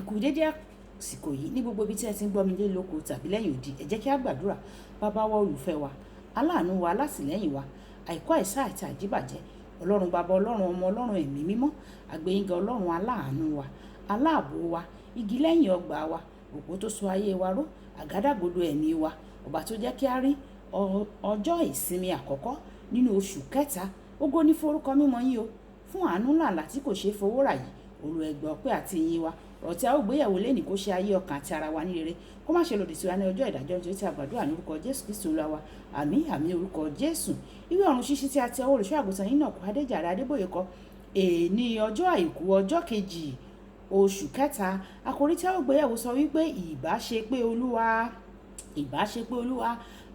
Ẹ kú dédé àsìkò yìí ní gbogbo ibi tí ẹ ti ń gbọ́ mi lé lóko tàbí lẹ́yìn odi. Ẹ jẹ́ kí a gbàdúrà. Bàbá wa, olùfẹ́ wa, aláàánú wa, alátìlẹ́yìn wa, àìkú, àìsá àti àjíbàjẹ́, Ọlọ́run bàbá, Ọlọ́run ọmọ, Ọlọ́run ẹ̀mí mímọ́, àgbéyìnga Ọlọ́run, aláàánú wa, aláàbò wa, igi lẹ́yìn ọgbà wa, òpó tó so ayé wa ró, àgádágodo ẹ̀mí wa, ọba tó jẹ́ kí a rí ọjọ́ ìsinmi àkọ́kọ́ nínú oṣù kẹta. Ògo ní forúkọ mímọ́ yín o, fún àánú ńláǹlà tí kò ṣeé fowó rà yìí. Olú ẹgbẹ́ ọpẹ́ àti ìyìn wa, ọ̀rọ̀ tí a ó gbéyẹ̀wò lẹ́nìí, kó ṣe ayé ọkàn àti ara wa ní rere, kó má ṣe lòdì sí wa ní ọjọ́ ìdájọ́, nítorí tí a gbàdúrà ní orúkọ Jésù Kristu Olúwa wa. Àmín, àmín, orúkọ Jésù. Ìwé Ọ̀run Ṣíṣí tí a ti ọwọ́ olùṣọ́ àgùntàn yín náà kó Adéjàre Adébóyè kọ. Èní ọjọ́ àìkú, ọjọ́ 2, oṣù kẹta, àkòrí tí a ó gbéyẹ̀wò sọ wípé, "Ìbá ṣe pé Olúwa, ìbá ṣe pé Olúwa."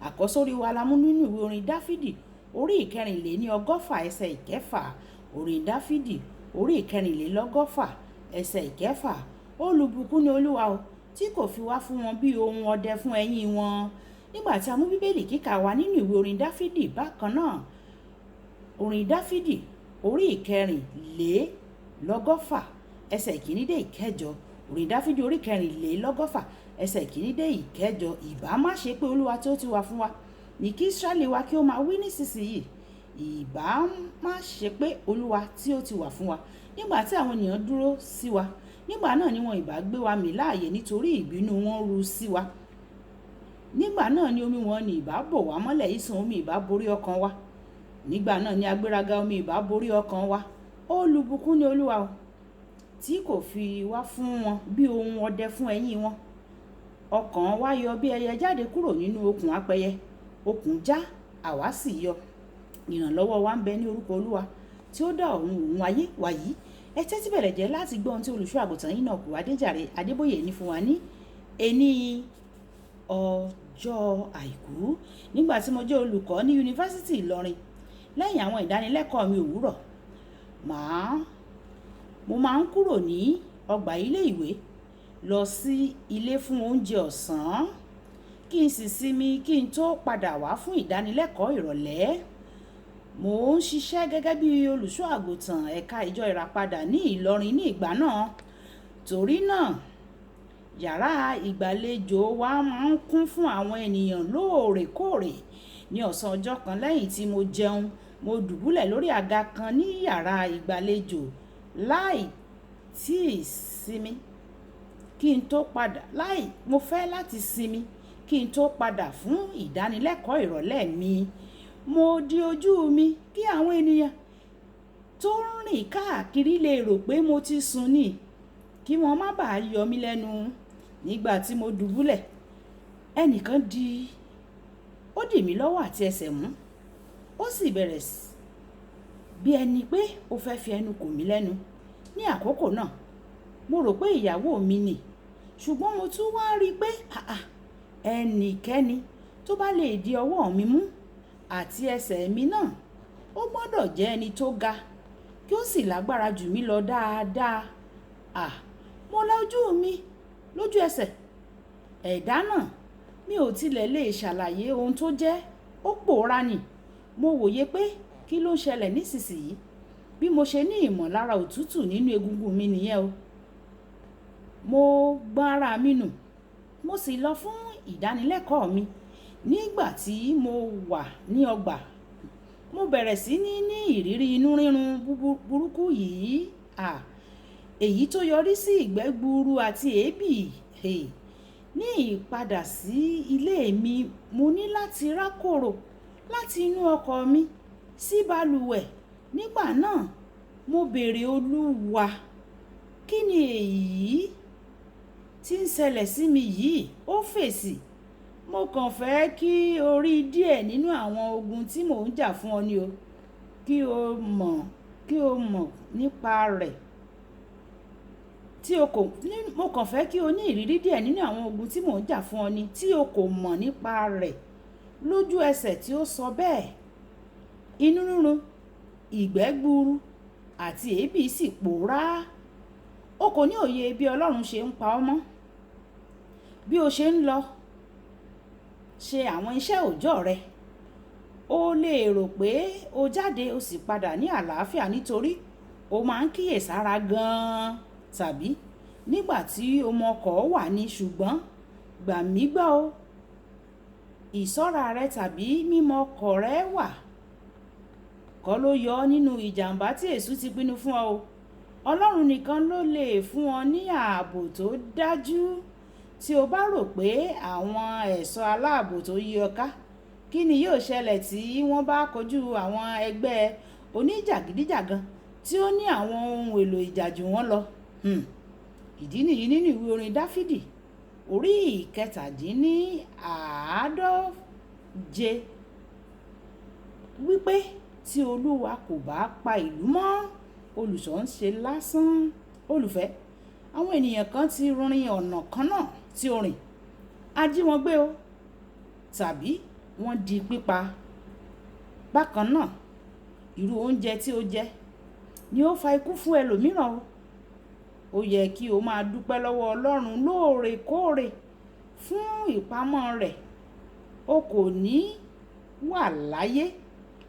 Àkọ́sórí wa la mú nínú ìwé orin Dáfídì orí 164, ẹsẹ̀ 6. Orin Dáfídì orí 164, ẹsẹ̀ 6. Olùbùkún ni Olúwa o, tí kò fi wá fún wọn bí ohun ọdẹ fún eyín wọn. Nígbà tí a mú Bíbélì kíkà wa nínú ìwé orin Dáfídì bákan náà, orin Dáfídì orí 164, ẹsẹ̀ 1 dé 8. Orin Dáfídì orí 164, ẹsẹ̀ 1 dé 8. Ìbá má ṣe pé Olúwa tí ó ti wà fún wa, ní kí Ísírẹ́lì wa kí ó máa wí nísinsìnyí. Ìbá má ṣe pé Olúwa tí ó ti wà fún wa nígbà tí àwọn ènìyàn dúró sí wa, nígbà náà ni wọn ìbá gbé wa mì láàyè nítorí ìbínú wọn ru sí wa. Nígbà náà ni omi wọn ni ìbá bò wá mọ́lẹ̀, ìsun omi ìbá borí ọkàn wa. Nígbà náà ni agbéraga omi ìbá borí ọkàn wa. Olùbùkún ni Olúwa o, tí kò fi wá fún wọn bí ohun ọdẹ fún eyín wọn. Ọkàn wa yọ bí ẹyẹ jáde kúrò nínú okùn apẹyẹ. Okùn já, àwa sì yọ. Ìrànlọ́wọ́ wa ń bẹ ní orúkọ Olúwa tí ó dá ọ̀run òun ayé. Wàyí, ẹ tẹ́tí bẹ̀rẹ̀ jẹ́ láti gbọ́ ohun tí olùṣọ́ àgùntàn yín náà kù Adéjàre Adébóyè ní fún wa ní ení ọjọ́ àìkú. Nígbà tí mo jẹ́ olùkọ́ ní Yunifásítì Ìlọrin, lẹ́yìn àwọn ìdánilẹ́kọ̀ọ́ mi òwúrọ̀, mo máa ń kúrò ní ọgbà ilé ìwé lọ sí ilé fún oúnjẹ ọ̀sán, kí n sì sinmi kí n tó padà wá fún ìdánilẹ́kọ̀ọ́ ìrọ̀lẹ́. Mo ń ṣiṣẹ́ gẹ́gẹ́ bí olùṣọ́ àgùntàn ẹ̀ka ìjọ Ìràpadà ní Ìlọrin ní ìgbà náà. Torí náà, yàrá ìgbàlejò wa máa ń kún fún àwọn ènìyàn lóòrèkóòrè. Ní ọ̀sán ọjọ́ kan, lẹ́yìn tí mo jẹun, mo dùbúlẹ̀ lórí àga kan ní yàrá ìgbàlejò láì tíì sinmi kí n tó padà láì mo fẹ́ láti sinmi kí n tó padà fún ìdánilẹ́kọ̀ọ́ ìrọ̀lẹ́ mi. Mo di ojú mi kí àwọn ènìyàn tó ń rìn káàkiri lè rò pé mo ti sùn ni, kí wọ́n má bàa yọ mí lẹ́nu. Nígbà tí mo dùbúlẹ̀, ẹnìkan ó dì mí lọ́wọ́ àti ẹsẹ̀ mú. Ó sì bẹ̀rẹ̀ bí ẹni pé ó fẹ́ fi ẹnu kò mí lẹ́nu. Ní àkókò náà, mo rò pé ìyàwó mi ni, ṣùgbọ́n mo tún wá rí pé àà, ẹnikẹ́ni tó bá lè di ọwọ́ mi mú àti ẹsẹ̀ mi náà, ó gbọdọ̀ jẹ́ ẹni tó ga kí ó sì lágbára jù mí lọ dáadáa. À, mo la ojú mi lójú ẹsẹ̀. Ẹ̀dá náà, mi ò tilẹ̀ lè ṣàlàyé ohun tó jẹ́, ó pòórá ni. Mo wòye pé kí ló ń ṣẹlẹ̀ nísinsìnyí. Bí mo ṣe ní ìmọ̀lára òtútù nínú egungun mi nìyẹn o. Mo gbọn ara mi nù, mo sì lọ fún ìdánilẹ́kọ̀ọ́ mi. Nígbà tí mo wà ní ọgbà, mo bẹ̀rẹ̀ sí ní ìrírí inú rírun burúkú yìí. À, èyí tó yọrí sí ìgbẹ́ gbuuru àti èébì. Hey! Ní ìpadà sí ilé mi, mo ní láti rákòrò láti inú ọkọ̀ mi sí balùwẹ̀. Nígbà náà, mo béèrè, "Olúwa, kí ni èyí tí ń ṣẹlẹ̀ sí mi yìí?" Ó fèsì, "Mo kàn fẹ́ kí o rí díẹ̀ nínú àwọn ogun tí mò ń jà fún ọ ni o, kí o mọ̀ nípa rẹ̀. Tí o kò, mo kàn fẹ́ kí o ní ìrírí díẹ̀ nínú àwọn ogun tí mò ń jà fún ọ ni tí o kò mọ̀ nípa rẹ̀." Lójú ẹsẹ̀ tí ó sọ bẹ́ẹ̀, inú rírun, ìgbẹ́ gbuuru àti èébì sì pòórá. O kò ní òye bí Ọlọ́run ṣe ń pa ọ́ mọ́. Bí o ṣe ń lọ ṣe àwọn iṣẹ́ òòjọ́ rẹ, o lè rò pé o jáde o sì padà ní àlàáfíà nítorí o máa ń kíyèsára gan-an, tàbí nígbà tí o mọ ọkọ̀ wà ní, ṣùgbọ́n gbà mí gbọ́ o, ìṣọ́ra rẹ tàbí mímọ ọkọ̀ rẹ wà kọ́ ló yọ ọ́ nínú ìjàmbá tí èṣù ti pinnu fún ọ o. Ọlọ́run nìkan ló lè fún ọ ní ààbò tó dájú. Tí o bá rò pé àwọn ẹ̀ṣọ́ aláàbò tó yí ọ ká, kí ni yóò ṣẹlẹ̀ tí wọ́n bá kojú àwọn ẹgbẹ́ oníjàgídíjàgan tí ó ní àwọn ohun èlò ìjà jù wọ́n lọ? Ìdí nìyí nínú ìwé orin Dáfídì orí 147 wípé tí Olúwa kò bá pa ìlú mọ́, olùṣọ́ ń ṣe lásán. Olùfẹ́, àwọn ènìyàn kan ti rin ọ̀nà kan náà tí o rìn. A jí wọn gbé o, tàbí wọ́n di pípa. Bákan náà, irú oúnjẹ tí o jẹ ni ó fa ikú fún ẹlòmíràn o. Ó yẹ kí o máa dúpẹ́ lọ́wọ́ Ọlọ́run lóòrèkóòrè fún ìpamọ́ rẹ̀. O kò ní wà láyé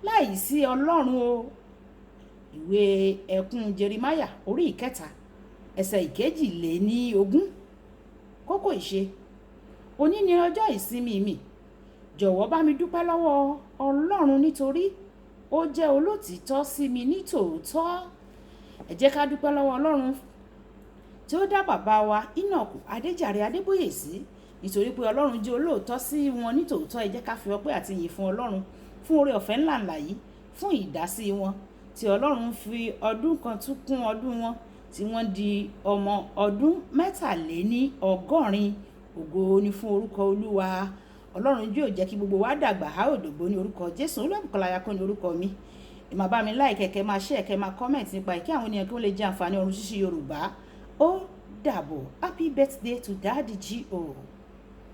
láìsí Ọlọ́run o. Ìwé ẹkún Jeremáyà orí 3 ẹsẹ̀ 22. Kókó ìṣe. Òní ni ọjọ́ ìsinmi mi. Jọ̀wọ́ bá mi dúpẹ́ lọ́wọ́ Ọlọ́run nítorí ó jẹ́ olótítọ́ sí mi ní tòótọ́. Ẹ jẹ́ ká dúpẹ́ lọ́wọ́ Ọlọ́run tí ó dá bàbá wa Enoch Adéjàre Adébóyè sí, nítorí pé Ọlọ́run jẹ́ olóòótọ́ sí wọn ní tòótọ́. Ẹ jẹ́ ká fi ọpẹ́ àti ìyìn fún Ọlọ́run fún oore ọ̀fẹ́ ńláǹlà yìí, fún ìdásí wọn tí Ọlọ́run fi ọdún kan tún kún ọdún wọn tí wọ́n di ọmọ ọdún 83. Ògo ni fún orúkọ Olúwa. Ọlọ́run yóò jẹ́ kí gbogbo wa dàgbà, a ó dògbó ní orúkọ Jésù. Olúwabùkọ́lá Ayako ní orúkọ mi. Ẹ máa bá mi like, kẹ́ máa share, kẹ́ máa comment nípa ẹ̀ kí àwọn ènìyàn kí wọ́n lè jẹ àǹfààní ọ̀run ṣíṣí Yorùbá. Ó dàbọ̀. Happy birthday to Daddy G.O.